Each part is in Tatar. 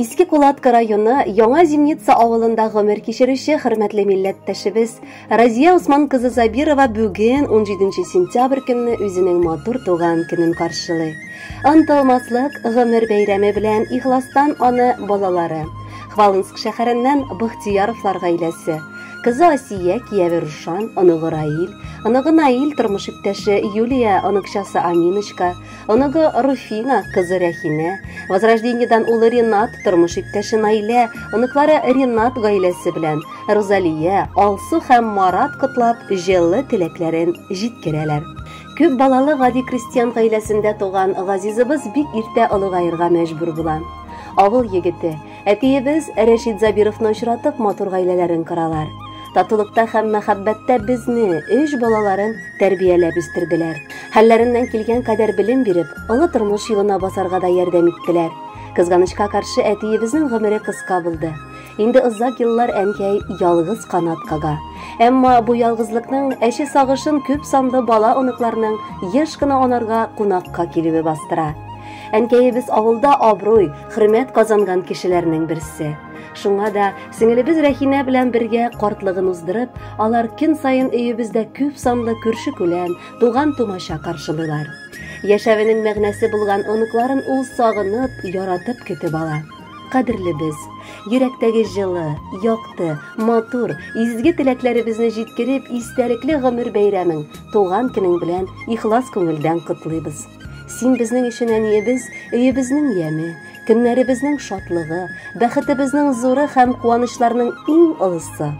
Иске Кулатка районы Яңа Зимница авылында гомер кичерүче хөрмәтле милләттәшебез Разия Усман кызы Забирова бүген 17 сентябрь көнне үзенең матур туган көнен каршылый. Онытылмаслык гомер бәйрәме белән ихластан аны балалары, Хвалынск шәһәреннән Бахтияровлар гаиләсе, кызы Асия, кияве Рушан, оныгы Раил, оныгы Наил, тормыш иптәше Юлия, оныкчасы Аминочка, оныгы Руфина, кызы Рәхимә, Возрождениедан улы Ренат, тормыш иптәше Наилә, оныклары Ренат гаиләсе белән Рузалия, Алсу һәм Марат котлап, җылы теләкләрен җиткерәләр. Күп балалы гади крестьян гаиләсендә туган газизыбыз бик иртә олыгаерга мәҗбүр була. Авыл егете, әтиебез Рәшит Забировны очратып, матур гаиләләрен коралар. Татулыкта һәм мәхәббәттә безне, өч балаларын тәрбияләп үстерделәр. Хәлләреннән килгән кадәр белем биреп, олы тормыш юлына басарга да ярдәм иттеләр. Кызганычка каршы, әтиебезнең гомере кыска булды. Инде озак еллар әнкәй ялгыз канат кага. Әмма бу ялгызлыкның әче сагышын күп санлы бала-оныкларның еш кына анарга кунакка килүе бастыра. Әнкәебез авылда абруй, хөрмәт казанган кешеләрнең берсе. Шуңа да сеңелебез Рәхимә белән бергә картлыгын уздырып, алар көн саен өебездә күп санлы күрше-күлән, туган-тумача каршылыйлар. Яшәвенең мәгънәсе булган оныкларын ул сагынып, яратып көтеп ала. Кадерлебез, йөрәктәге җылы, якты, матур, изге теләкләребезне җиткереп, истәлекле гомер бәйрәмең, туган көнең белән ихлас күңелдән котлыйбыз. Син безнең өчен әниебез, өебезнең яме, көннәребезнең шатлыгы, бәхетебезнең зуры һәм куанычларның иң олысы.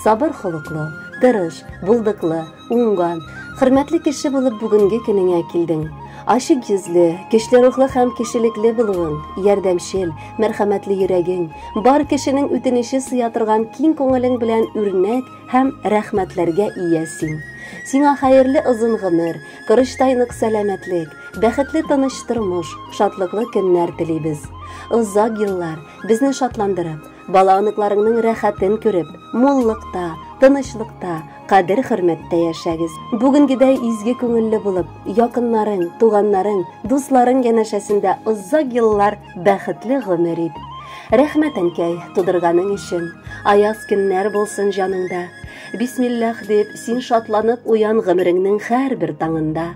Сабыр холыклы, тырыш, булдыклы, уңган, хөрмәтле кеше булып бүгенге көнеңә килдең. Ачык йөзле, көчле рухлы һәм кешелекле булуың, ярдәмчел, мәрхәмәтле йөрәгең, бар кешенең үтенече сыя торган киң күңелең белән үрнәк һәм рәхмәтләргә ия син. Сиңа хәерле озын гомер, корычтай нык сәламәтлек, бәхетле тыныч тормыш, шатлыклы көннәр телибез. Озак еллар безне шатландырып, бала-оныкларыңның рәхәтен күреп, муллыкта, тынычлыкта, кадер-хөрмәттә яшәгез. Бүгенгедәй изге күңелле булып, якыннарың, туганнарың, дусларың янәшәсендә озак еллар бәхетле гомер ит. Рәхмәт, әнкәй, тудырганың өчен. Аяз көннәр булсын җаныңда. Бисмиллах дип, син шатланып уян гомереңнең һәрбер таңында.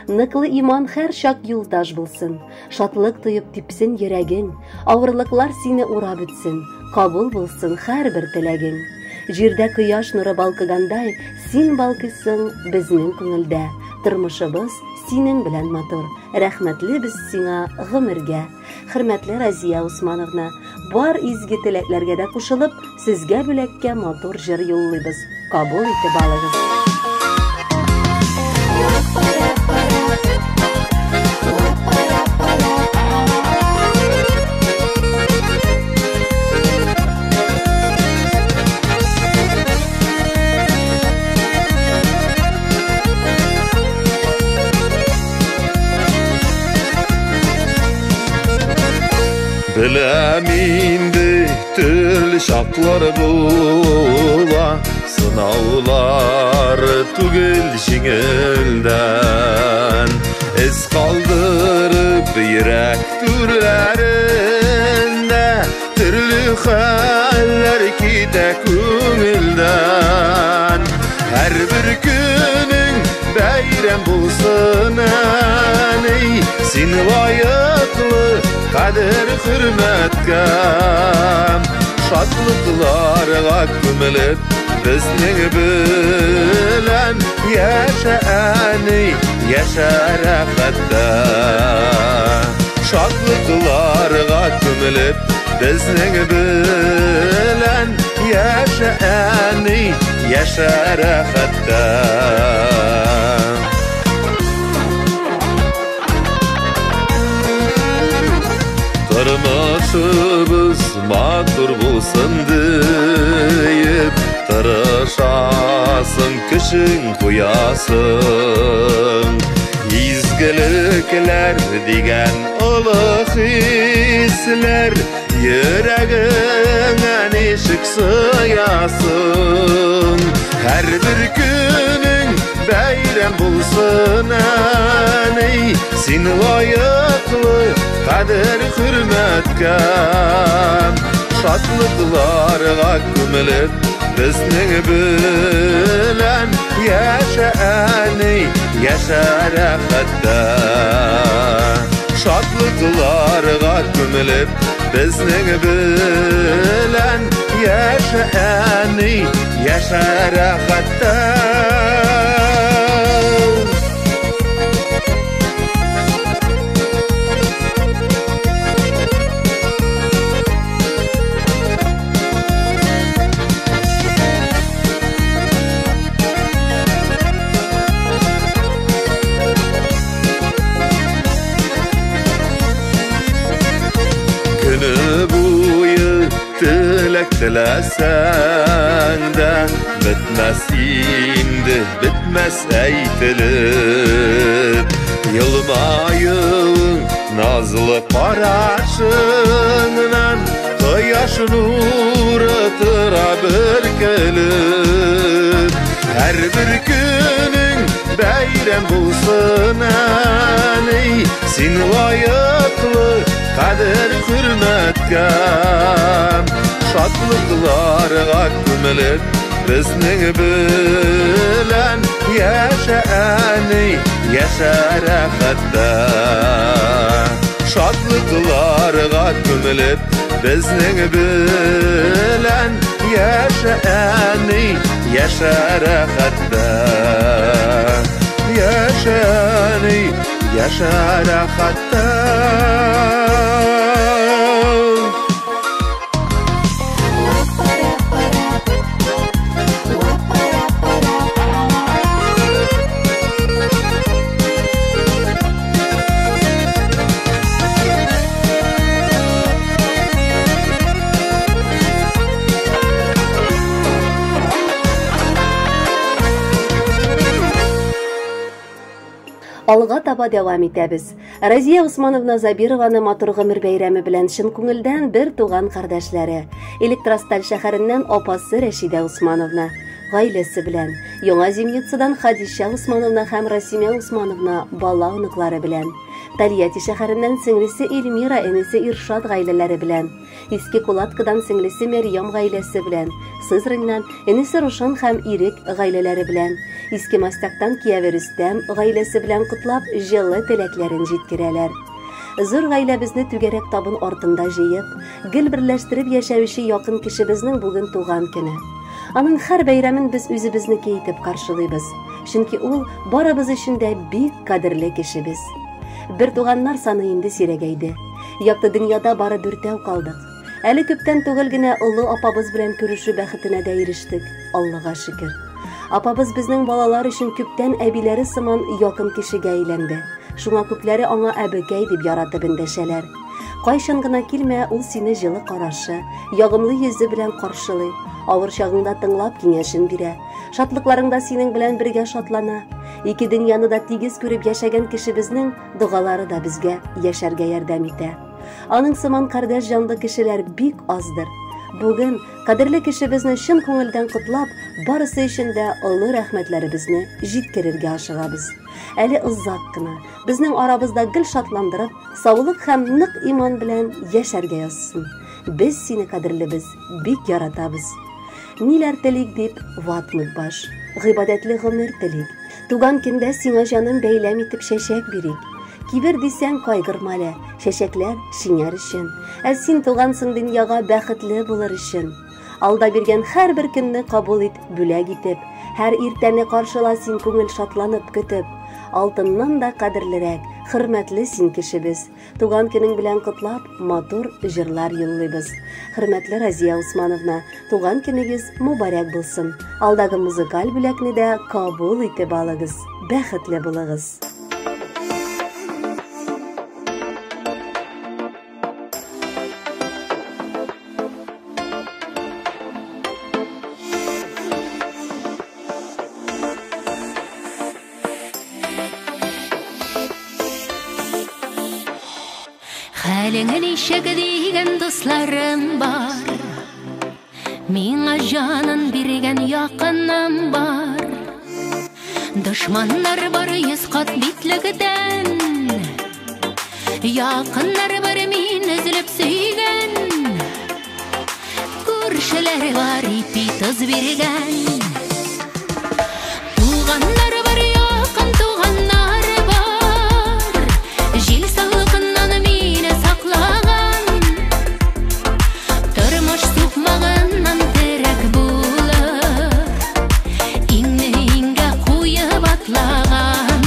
Ныклы иман һәр чак юлдаш булсын. Шатлык тоеп типсен йөрәгең. Авырлыклар сине урап үтсен. Кабул булсын һәрбер теләгең. Җирдә кояш нуры балкыгандай, син балкыйсың безнең күңелдә. Тормышыбыз синең белән матур. Рәхмәтле без сиңа гомергә. Хөрмәтле Разия Усмановна, бар изге теләкләргә дә кушылып, сезгә бүләккә матур җыр юллыйбыз. Кабул итеп алыгыз. Беләм инде төрле чаклар була, сынаулар түгел җиңелдән. Эз калдырып йөрәк түрләрендә, төрле хәлләр китә күңелдән. Һәрбер көнең бәйрәм булсын, әни, син лаеклы кадер хөрмәткә. Шатлыкларга күмелеп безнең белән яшә, әни, яшә рәхәттә. Шатлыкларга күмелеп безнең белән яшә, әни, яшә рәхәттә. Тормышыбыз матур булсын диеп, тырышасың, көчең куясың. Изгелекләр дигән олы хисләр йөрәгеңә ничек сыясың. Һәрбер көнең бәйрәм булсын, әни, син лаеклы кадер хөрмәткә. Шатлыкларга күмелеп, безнең белән яшә, әни, яшә рәхәттә. Шатлыкларга күмелеп, безнең белән яшә, әни, яшә рәхәттә. Көне буе теләк теләсәң дә, бетмәс инде, бетмәс әйтелеп. Елмаюың, назлы карашыңнан кояш нуры тора бөркелеп. Һәрбер көнең бәйрәм булсын, әни, син лаеклы кадер хөрмәткә. Шатлыкларга күмелеп, безнең белән яшә, әни, яшә рәхәттә. Шатлыкларга күмелеп, безнең белән яшә, әни, яшә рәхәттә. Яшә, әни, яшә рәхәттә. Алга таба дәвам итәбез. Разия Усмановна Забированы матур гомер бәйрәме белән чын күңелдән бер туган кардәшләре, Электросталь шәһәреннән апасы Рәшидә Усмановна, гаиләсе белән, Яңа Зимницадан Хадишә Усмановна һәм Расимә Усмановна бала оныклары белән, Тольятти шәһәреннән сеңлесе Эльмира, энесе Иршат гаиләләре белән, Иске Кулаткадан сеңлесе Мәрьям гаиләсе белән, Сызраньнан энесе Рушан һәм Ирек гаиләләре белән, Иске Мастяктан кияве Рөстәм гаиләсе белән котлап җылы теләкләрен җиткерәләр. Зур гаиләбезне түгәрәк табын артында җыеп, гел берләштереп яшәүче якын кешебезнең бүген туган көне. Аның һәр бәйрәмен без үзебезнеке итеп каршылыйбыз. Чөнки ул барыбыз өчен дә бик кадерле кешебез. Бер туганнар саны инде сирәгәйде. Якты дөньяда бары дүртәү калдык. Әле күптән түгел генә олы апабыз белән күрешү бәхетенә дә ирештек, Аллага шөкер. Апабыз безнең балалар өчен күптән әбиләре сыман якын кешегә әйләнде. Шуңа күпләре аңа әбекәй дип яратып эндәшәләр. Кайчан гына килмә, ул сине җылы карашы, ягымлы йөзе белән каршылый. Авыр чагыңда тыңлап киңәшен бирә. Шатлыкларыңда синең белән бергә шатлана. Ике дөньяны да тигез күреп яшәгән кешебезнең догалары да безгә яшәргә ярдәм итә. Аның сыман кардәш җанлы кешеләр бик аздыр. Бүген кадерле кешебезне чын күңелдән котлап, барысы өчен дә олы рәхмәтләребезне җиткерергә ашыгабыз. Әле озак кына безнең арабызда гел шатландырып, саулык һәм нык иман белән яшәргә язсын. Без сине, кадерлебез, бик яратабыз. Ниләр телик дип ватмыйк баш. Гыйбадәтле гомер телик. Туган көндә сиңа җаным бәйләм итеп чәчәк бирик. Кибер дисәң кайгырма әле, чәчәкләр шиңәр өчен. Ә син тугансың дөньяга бәхетле булыр өчен. Алда биргән һәрбер көнне кабул ит бүләк итеп. Һәр иртәне каршыла син күңел шатланып көтеп. Алтыннан да кадерлерәк, хөрмәтле син кешебез. Туган көнең белән котлап, матур җырлар юллыйбыз. Хөрмәтле Разия Усмановна, туган көнегез мөбарәк булсын. Алдагы музыкаль бүләкне дә кабул итеп алыгыз. Бәхетле булыгыз. Хәлең ничек дигән дусларым бар, миңа җанын биргән якыным бар. Дошманнар бар йөз кат битлектән, Якыннар бар мин өзелеп сөйгән, күршеләр бар ипи тоз биргән. Туганнар бар, якын туганнар бар, җил салкыннан мине саклаган. Тормыш сукмагыннан терәк булып, иңне иңгә куеп атлаган.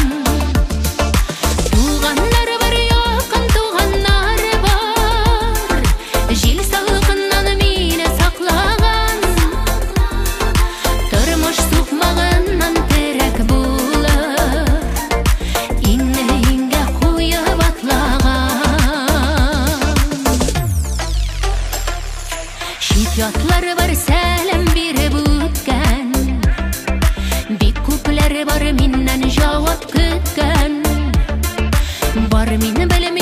Туганнар бар, якын туганнар бар, җил салкыннан мине саклаган. Тормыш сукмагыннан терәк булып, иңне иңгә куеп атлаган. Чит ятлар бар сәлам биреп үткән, бик күпләр бар миннән җавап көткән. Бар мин белмәгән